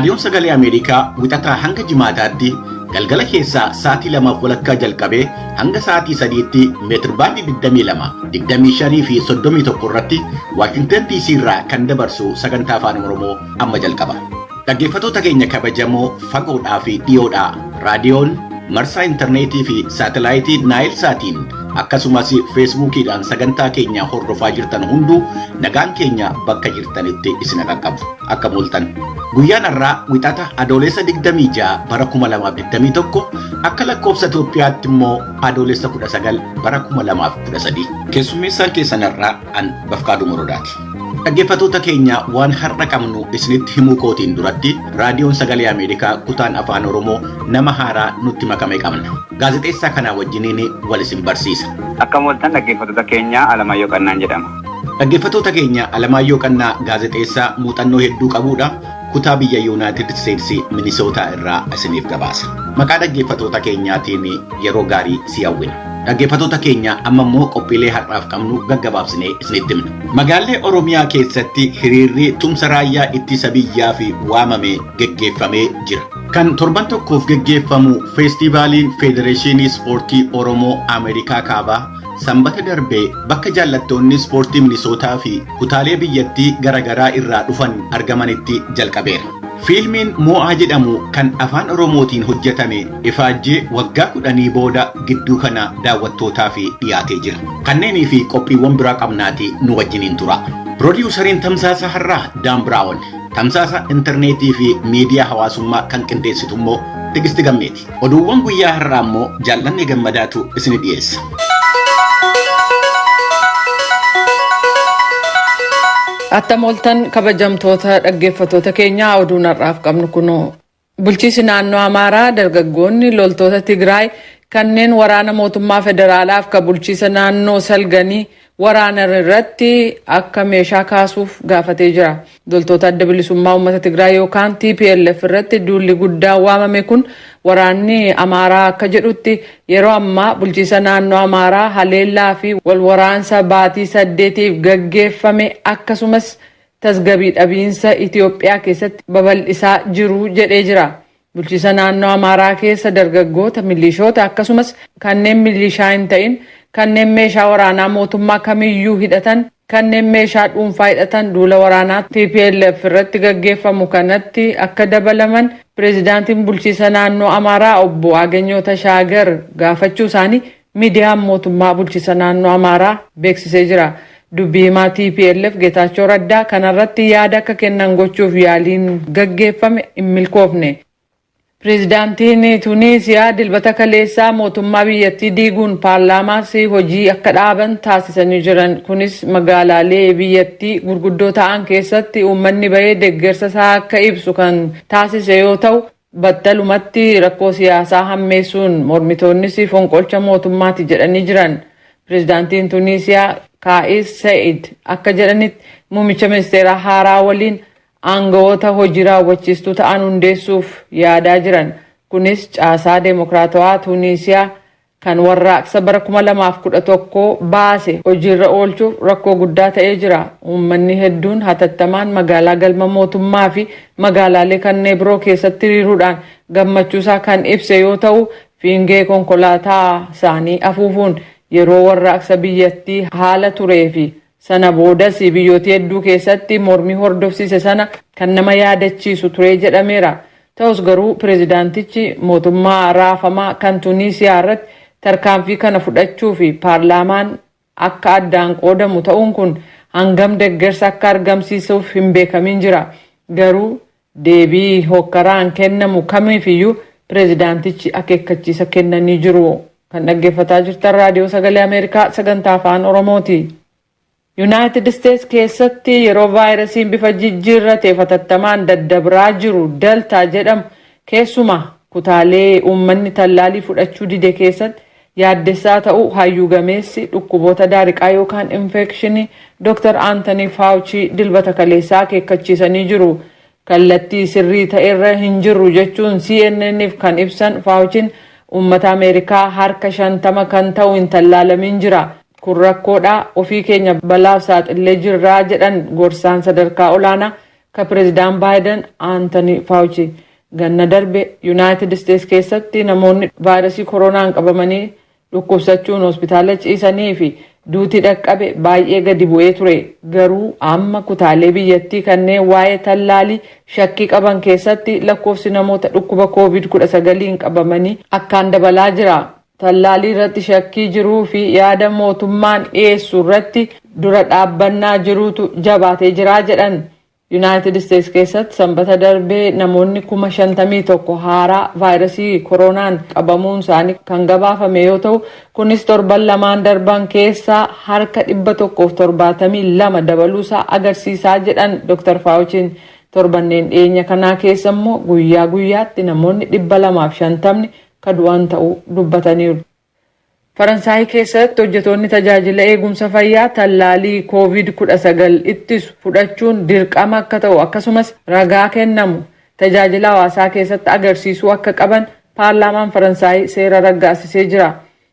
Raadiyoon Sagalee Ameerikaa wixataa hanga jimaataatti galgala keessaa sa'aatii 2:30 jalqabee hanga sa'aatii 3tti meetirbaandii 22, 25 fi 31 irratti Waashingtan DC irraa kan dabarsu sagantaa afaan Oromoo amma jalqaba. Dhaggeeffatoota keenya kabajamoo fagoodhaa fi dhiyoodhaa raadiyoon marsaa intarneetii fi saatalaayitii Naayil Saatiin akkasumas feesbuukiidhaan sagantaa keenya hordofaa jirtan hunduu nagaan keenya bakka jirtanitti isin qaqqabu. Akka mooltan. Guyyaan har'aa wixata Adoolessa 26 bara 2021 akka lakkoofsa Itoophiyaatti immoo Adoolessa 19 bara 2013. Keessummeessaan keessan har'aa an Bafqaaduu Morodaati. Dhaggeeffatoota keenya waan har'a qabnu isinitti himuu kootiin duratti raadiyoon sagalee Ameerikaa kutaan afaan Oromoo nama haaraa nutti makame qabna. Gaazexeessaa kanaa wajjiniin wal isin barsiisa. Akka mooltan dhaggeeffattoota keenya, Alamaayyoo Qannaan jedhama. Dhaggeeffatoota keenya, Alamaayyoo Qannaa gaazexeessaa muuxannoo hedduu qabudha. Kutaa biyya Yuunaayitid Isteetsi Minisootaa irraa isiniif gabaasa. Maqaa dhaggeeffatoota keenyaatiin yeroo gaarii si hawwina. Dhaggeeffatoota keenya, amma immoo qophiilee har'aaf qabnu gaggabaabsinee isinitti himna. Magaalee Oromiyaa keessatti hiriirri tumsa raayyaa ittisa biyyaa fi waamame geggeeffamee jira. Kan torban tokkoof geggeeffamu feestivaaliin Federeeshinii Ispoortii Oromoo Ameerikaa Kaabaa sanbata darbee bakka jaallattoonni ispoortii Minisootaa fi kutaalee biyyattii garaagaraa irraa dhufan argamanitti jalqabeera. Fiilmiin Moo'aa jedhamu kan afaan Oromootiin hojjetame ifaajjee waggaa 10 booda gidduu kana daawwattootaaf dhiyaatee jira. Kanneenii fi qophiiwwan biraa qabnaatii nu wajjiniin tura. Piroodiwusariin Tamsaasa har'aa Daan Biraawon, tamsaasa intarneetii fi miidiyaa hawaasummaa kan qindeessitu immoo Tigisti Gammeeti. Oduuwwan guyyaa har'aa immoo Jaallannee Gammadaatu isini dhiyeessa. Attam ooltan kabajamtoota dhaggeeffattoota keenyaa, oduun har'aaf qabnu kunoo. Bulchiisi naannoo Amaaraa dargaggoonni loltoota Tigraay kanneen waraana mootummaa federaalaaf ka bulchiisa naannoo salganii waraanan irratti akka meeshaa kaasuuf gaafatee jira. Loltoota Adda Bilisummaa Uummata Tigraay yookaan TPLF irratti duulli guddaan waamame kun waraanni Amaaraa akka jedhutti yeroo ammaa bulchiisa naannoo Amaaraa haleellaa fi wal waraansa baatii 8f gaggeeffame akkasumas tasgabii dhabiinsa Itoophiyaa keessatti babal'isaa jiru jedhee jira. Bulchiisa naannoo Amaaraa keessa dargaggoota, milishoota akkasumas kanneen milishaa hin ta'in kanneen meeshaa waraanaa mootummaa kamiyyuu hidhatan, kanneen meeshaa dhuunfaa hidhatan duula waraanaa TPLF irratti gaggeeffamu kanatti akka dabalaman pireezidaantiin bulchiisa naannoo Amaaraa obbo Agenyoo Tashaagar gaafachuu isaanii miidiyaan mootummaa bulchiisa naannoo Amaaraa beeksisee jira. Dubbii himaa TPLF Geetaachoo Raddaa kanarratti yaada akka kennan gochuuf yaaliin gaggeeffame hin milkoofne. Pireezidaantiin Tuniisiyaa dilbata kaleessaa mootummaa biyyattii diiguun paarlaamaas hojii akka dhaaban taasisanii jiran. Kunis magaalaalee biyyattii gurguddoo ta'an keessatti uummanni bahee deeggarsa isaa akka ibsu kan taasise yoo ta'u, battalumatti rakkoo siyaasaa hammeessuun mormitoonnis fonqolcha mootummaati jedhanii jiran. Pireezidaantiin Tuniisiyaa Kaa'is Sa'id akka jedhanitti muummicha ministeeraa haaraa waliin aangawoota hojii raawwachiistuu ta'an hundeessuuf yaadaa jiran. Kunis caasaa deemokiraatawaa Tuniisiyaa kan warraaqsa bara 2011 baase hojiirra oolchuuf rakkoo guddaa ta'ee jira. Uummanni hedduun hatattamaan magaalaa galma mootummaa fi magaalaalee kanneen biroo keessatti hiriiruudhaan gammachuusaa kan ibse yoo ta'u, fiingee konkolaataa isaanii afuufuun yeroo warraaqsa biyyattii haala turee fi sana boodas biyyoota hedduu keessatti mormii hordofsiise sana kan nama yaadachiisu ture jedhameera. Ta'us garuu pireezidaantichi mootummaa raafamaa kan Tuniisiyaa irratti tarkaanfii kana fudhachuu fi paarlaamaan akka addaan qoodamu ta'uun kun hangam deeggarsa akka argamsiisuuf hin beekamin jira. Garuu deebii hokkaraan kennamu kamiifiyyuu pireezidaantichi akeekkachiisa kennanii jiru. Kan dhaggeeffataa jirtan Raadiyoo Sagalee Ameerikaa sagantaa afaan Oromooti. Yuunaayitid Isteets keessatti yeroo vaayirasiin bifa jijjiirratee hatattamaan daddabraa jiru Delta jedhamu keessumaa kutaalee uummanni tallaalii fudhachuu dide keessatti yaaddessaa ta'uu hayyuu gameessi dhukkuboota daariqaa yookaan infekshinii Dr. Aantanii Faawuchii dilbata kaleessaa akeekkachiisanii jiru. Kallattii sirrii ta'erra hin jirru jechuun CNN'if kan ibsan Faawuchiin uummata Ameerikaa harka 50 kan ta'u hin tallaalamin jira. Kun rakkoodha, ofii keenya balaaf saaxillee jirraa jedhan gorsaan sadarkaa olaanaa Ka Pireezidaan Baayiden Aantanii Faawuchi ganna darbe Yuunaayitid Isteets keessatti namoonni vaayirasii koronaan qabamanii dhukkubsachuun hospitaala ciisanii fi duuti dhaqqabe baay'ee gadi bu'ee ture. Garuu amma kutaalee biyyattii kanneen waa'ee tallaalii shakkii qaban keessatti lakkoofsi namoota dhukkuba COVID-19 qabamanii akkaan dabalaa jira. Tallaalii irratti shakkii jiruu fi yaada mootummaan dhiyeessu irratti dura dhaabbannaa jiruutu jabaatee jira jedhan. Yuunaayitid Isteets keessatti Sanbata darbee namoonni 51,000 haaraa vaayirasii koronaan qabamuun isaanii kan gabaafame yoo ta'u, kunis torban 2n darban keessaa harka 172 dabaluusaa agarsiisaa jedhan Dr. Faawuchiin. Torbanneen dhiyeenya kanaa keessa immoo guyyaa guyyaatti namoonni 250ni ka du'an ta'uu dubbataniiru. Faransaay keessatti hojjetoonni tajaajila eegumsa fayyaa tallaalii COVID-19 ittisu fudhachuun dirqama akka ta'u, akkasumas ragaa kennamu tajaajila hawaasaa keessatti agarsiisuu akka qaban paarlaamaan Faransaay seera raggaasisee jira.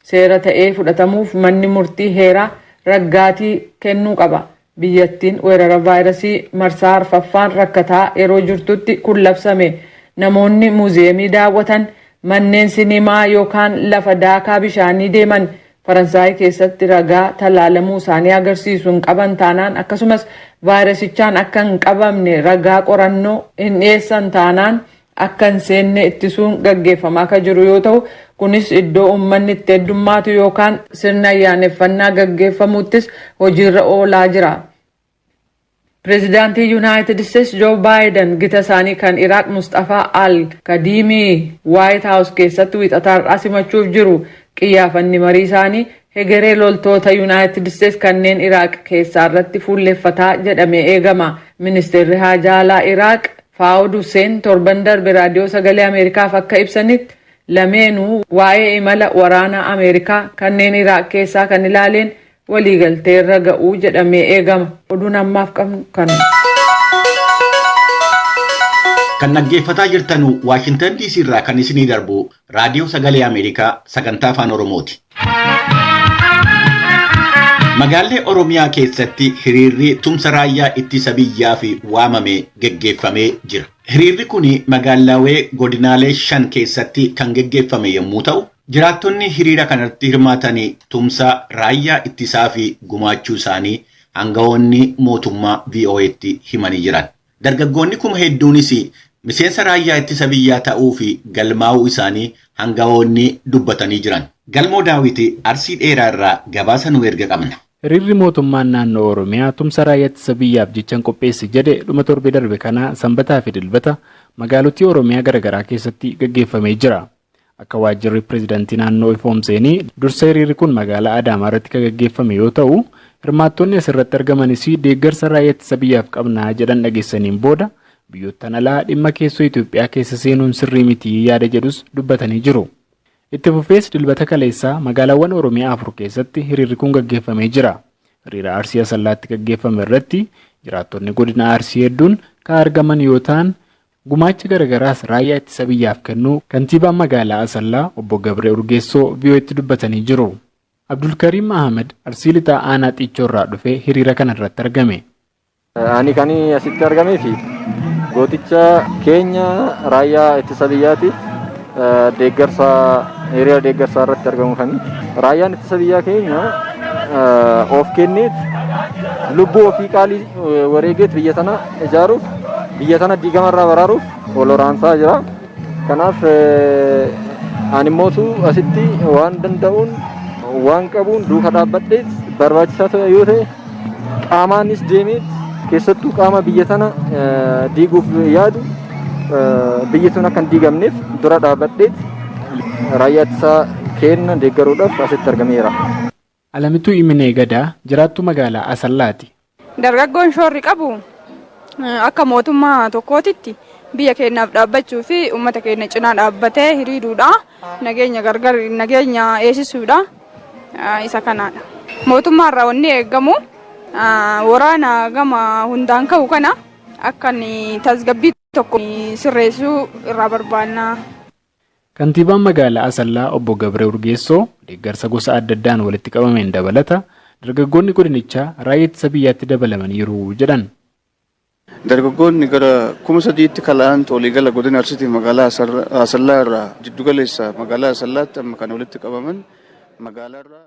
Seera ta'ee fudhatamuuf manni murtii heeraa raggaatii kennuu qaba. Biyyattiin weerara vaayirasii marsaa arfaffaan rakkataa yeroo jirtutti kun labsame. Namoonni muuziyeemii daawwatan, manneen sinimaa yookaan lafa daakaa bishaanii deeman Faransaay keessatti ragaa talaalamuu isaanii agarsiisu hin qaban taanaan, akkasumas vaayirasichaan akka hin qabamne ragaa qorannoo hin dhiyeessan taanaan, akka hin seenne ittisuun gaggeeffamaa akka jiru yoo ta'u, kunis iddoo uummanni itti heddummaatu yookaan sirna ayyaaneffannaa gaggeeffamuttis hojiirra oolaa jira. Pireezidaantii Yuunaayitid Isteets Joo Baayiden gita isaanii kan Iraaq Mustafaa Al Kadiimii Waayit Haawus keessatti Wiixata har'aa simachuuf jiru. Qiyyaafanni marii isaanii hegeree loltoota Yuunaayitid Isteets kanneen Iraaq keessaa irratti fuulleffataa jedhamee eegama. Ministeerri Haajaa Alaa Iraaq Faawud Hussein torban darbe Raadiyoo Sagalee Ameerikaaf akka ibsanitti, lameenuu waa'ee imala waraana Ameerikaa kanneen Iraaq keessaa kan ilaaleen waliigalteerra ga'uu jedhamee eegama. Oduun ammaaf qabnu kanuma. Kan dhaggeeffataa jirtanu Waashintan DC irraa kan isinii darbu Raadiyoo Sagalee Ameerikaa sagantaa Afaan Oromooti. Magaalee Oromiyaa keessatti hiriirri tumsa raayyaa ittisa biyyaa fi waamame geggeeffamee jira. Hiriirri kun magaalaawee godinaalee shan keessatti kan geggeeffame yommuu ta'u, jiraattonni hiriira kanatti hirmaatan tumsa raayyaa ittisaa fi gumaachuu isaanii aangawoonni mootummaa VOA'tti himanii jiran. Dargaggoonni kuma hedduunis miseensa raayyaa ittisa biyyaa ta'uu fi galmaa'uu isaanii aangawoonni dubbatanii jiran. Galmoo Daawiti Arsii Dheeraa irraa gabaasa nu erga qabna. Hiriirri mootummaan naannoo Oromiyaa tumsa raayyaa ittisa biyyaaf jechan qopheesse jedhe dhuma torbee darbe kana Sanbataa fi Dilbata magaalotii Oromiyaa garaagaraa keessatti gaggeeffamee jira. Akka waajjirri pireezidaantii naannoo ifoomseenii, dursa hiriirri kun magaalaa Adaamaa irratti kan gaggeeffame yoo ta'u, hirmaattonni asirratti argamanis deeggarsa raayyaa ittisa biyyaaf qabnaa jedhan dhageessaniin booda, biyyoottan alaa dhimma keessoo Itoophiyaa keessa seenuun sirrii miti yaada jedhus dubbatanii jiru. Itti fufees Dilbata kaleessaa magaalaawwan Oromiyaa afur keessatti hiriirri kun gaggeeffamee jira. Hiriira Arsii Asallaatti gaggeeffame irratti jiraattonni godina Arsii hedduun kan argaman yoo ta'an, gumaacha garagaraas raayyaa ittisa biyyaaf kennuu kantiibaan magaalaa Asallaa obbo Gabree Urgeessoo VOA'tti dubbatanii jiru. Abdulkariim Ahmed Arsii Lixaa aanaa Xiichoo irraa dhufee hiriira kana irratti argame. Ani kan asitti argamee fi gooticha keenya raayyaa ittisa biyyaatiif deeggarsa, hiriira deeggarsaa irratti argamuufani. Raayyaan ittisa biyyaa keenya of kenneet, lubbuu ofii qaalii wareegeet biyya tana ijaaruuf, biyya tana diigamarraa baraaruuf wal waraansaa jira. Kanaaf ani immootu asitti waan danda'uun, waan qabuun duuka dhaabbadheet, barbaachisaa ta'e yoo ta'e qaamaanis deemeet, keessattuu qaama biyya tana diiguuf yaadu biyyi tun akka hin diigamneef dura dhaabbadheet raayyaa ittisaa kenna deeggaruudhaaf asitti argameera. Alamituu Iminee Gadaa jiraattuu magaalaa Asallaati. Dargaggoon shoorri qabu akka mootummaa tokkootitti biyya keenyaaf dhaabbachuu fi uummata keenya cinaa dhaabbatee hiriiruudha. Nageenya gargar nageenya eegsisuudha. Isa kanaadha. Mootummaa irraa wanni eegamu waraana gama hundaan ka'u kana akka inni tasgabbii tokko sirreessuu irraa barbaanna. Kantiibaan magaalaa Asallaa obbo Gabree Urgeessoo deeggarsa gosa adda addaan walitti qabameen dabalata dargaggoonni godinichaa raayyaa ittisa biyyaatti dabalamaniiru jedhan. Dargaggoonni gara 3000tti kala'an waliigala godina Arsiitiif magaalaa Asallaa irraa jiddugaleessa magaalaa Asallaatti amma kan walitti qabaman magaalaa irraa.